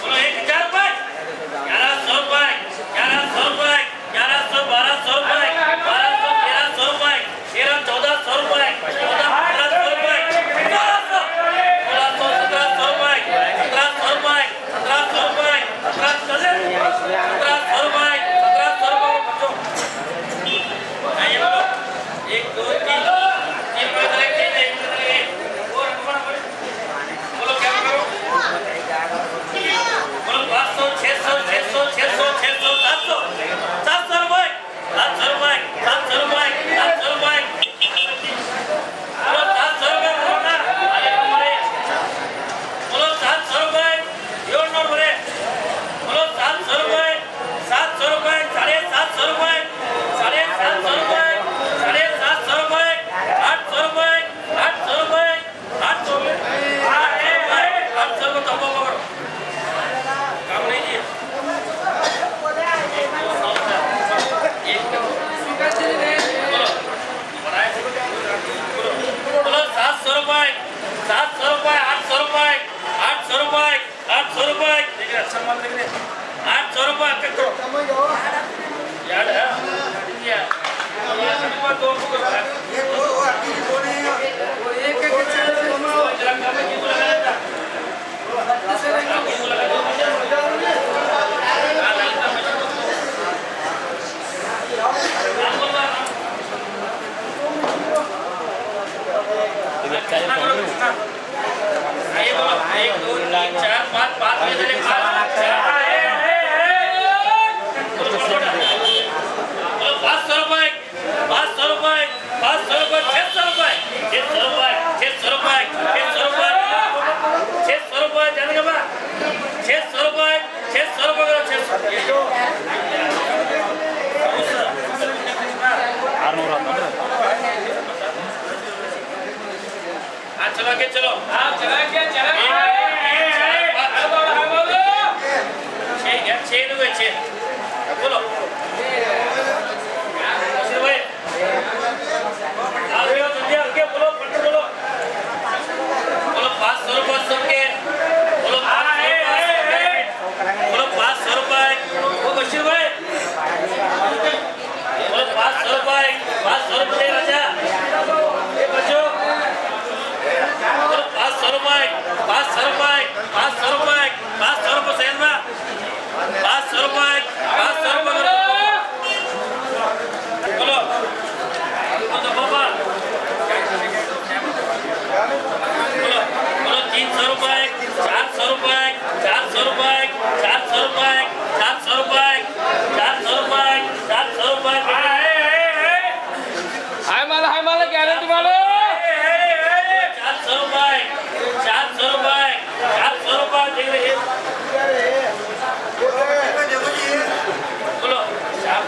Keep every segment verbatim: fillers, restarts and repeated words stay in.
بولو، ایک ہزار روپے، گیارہ سو روپے، گیارہ سو روپے، گیارہ سو، بارہ سو روپے، بارہ سو، تیرہ سو روپے، تیرہ، چودہ سو روپے، چودہ، پندرہ سو روپے، پندرہ سو، سولہ سو، سترہ سو روپے، سترہ سو روپے، سترہ سو روپے، سترہ سو، سترہ سو روپے، سترہ سو روپے، بچو۔ آئیے بولو۔ ایک، دو، تین، تین روپے، ایک، ایک، ایک، ایک۔ بولو، کیا کرو؟ بولو، پانچ سو، چھ سو، چھ سو، چھ سو، چھ سو، سات سو، سات سو روپے، سات سو روپے، سات سو روپے، سات سو روپے۔ بولو، سات سو روپے، بولو نا۔ بولو، سات سو روپے، یور نوٹ بولے۔ بولو، سات سو روپے، سات سو روپے، ساڑھے سات سو روپے، ساڑھے سات سو روپے، ساڑھے سات سو روپے، آٹھ سو روپے، آٹھ سو روپے، آٹھ سو روپے، آٹھ سو روپے، آٹھ سو روپے، تم کو پکڑو۔ کام نہیں کیا۔ ایک، بولو۔ بولو، سات سو روپے، سات سو روپے، آٹھ سو روپے، آٹھ سو روپے، آٹھ سو روپے۔ ٹھیک ہے، اچھا مال دیکھ لے۔ آٹھ سو روپے، کٹ کرو۔ یاد ہے؟ ایک، دو، تین، چار، پانچ، پانچ، چھ، سات، آٹھ، چھ، آٹھ، آٹھ، آٹھ۔ پانچ سو روپے، پانچ سو روپے، پانچ سو روپے، چھ سو روپے، چھ سو روپے، چھ سو روپے، چھ سو روپے، چھ سو روپے، جانے کے بعد چھ سو روپے، چھ سو روپے کرو، چھ سو۔ آرنور آتا ہے۔ ہاں، چلا کے چلو۔ ہاں، چلا کے، چلا کے۔ ایک، دو، تین، چار، پانچ۔ چھ، یار، چھ لوگ ہیں، چھ۔ بولو۔ بشیر بھائی۔ آ گئے ہو، جلدی آ کے بولو، پٹ بولو۔ بولو، پانچ سو روپے سب کے۔ بولو، پانچ سو روپے سب کے۔ بولو، پانچ سو روپے۔ او بشیر بھائی۔ بولو، پانچ سو روپے، پانچ سو روپے، راجا۔ اے بچو۔ بولو، پانچ سو روپے، پانچ سو روپے، پانچ سو روپے، پانچ سو روپے، سید بھائی۔ پانچ سو روپے، پانچ سو روپے۔ بولو۔ بولو، بابا۔ بولو، بولو، تین سو روپے، چار سو روپے، چار سو روپے، چار سو روپے، چار سو روپے، چار سو روپے، چار سو روپے۔ ہائے مالا، ہائے مالا، کیا رہے تمہارے؟ چار سو روپے، چار سو روپے، چار سو روپے دے رہے۔ بولو، چار،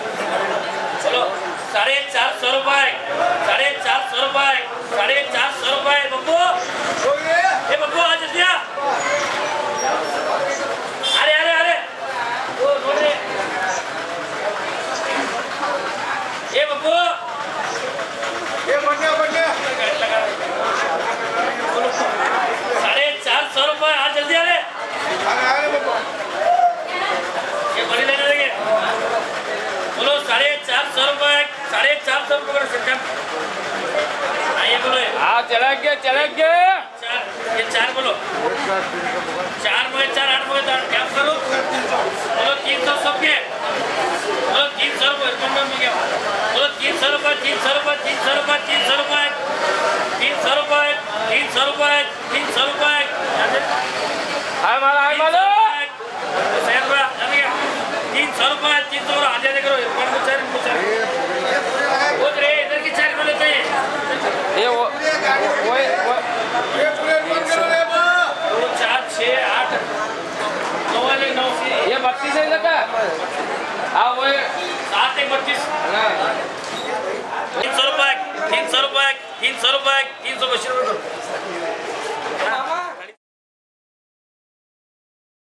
بولو، ساڑھے چار سو روپے، ساڑھے چار سو روپے، ساڑھے چار سو روپے، ببو۔ اے ببو، آ جلدی آ۔ ارے، ارے، ارے۔ اے ببو۔ اے بنیا، بنیا۔ ساڑھے چار سو روپے، آ جلدی آ رے۔ ارے، ارے ببو۔ یہ بڑی لینے لگے۔ بولو، ساڑھے چار سو روپے، ساڑھے چار سو روپے کا سسٹم۔ آئیے، بولو۔ ہاں، چلا گیا، چلا گیا۔ چار، یہ چار بولو۔ چار بولے، چار، آٹھ بولے، تو آٹھ، کیا کرو؟ بولو، تین سو سب کے۔ بولو، تین سو روپے، اس میں مل گیا۔ بولو، تین سو روپے، تین سو روپے، تین سو روپے، تین سو روپے۔ کرو، ایک بار کو چار، ان کو چار۔ وہ رے، ادھر کی چار کو لیتے ہیں۔ یہ وہ، وہ، وہ، دو، چار، چھ، آٹھ، نو والے، نو سے۔ یہ بتیس ہے نا؟ ہاں، وہ ہے۔ سات ایک بتیس۔ ہاں۔ تین سو روپے، تین سو روپے، تین سو روپے، تین سو بشیر روپے۔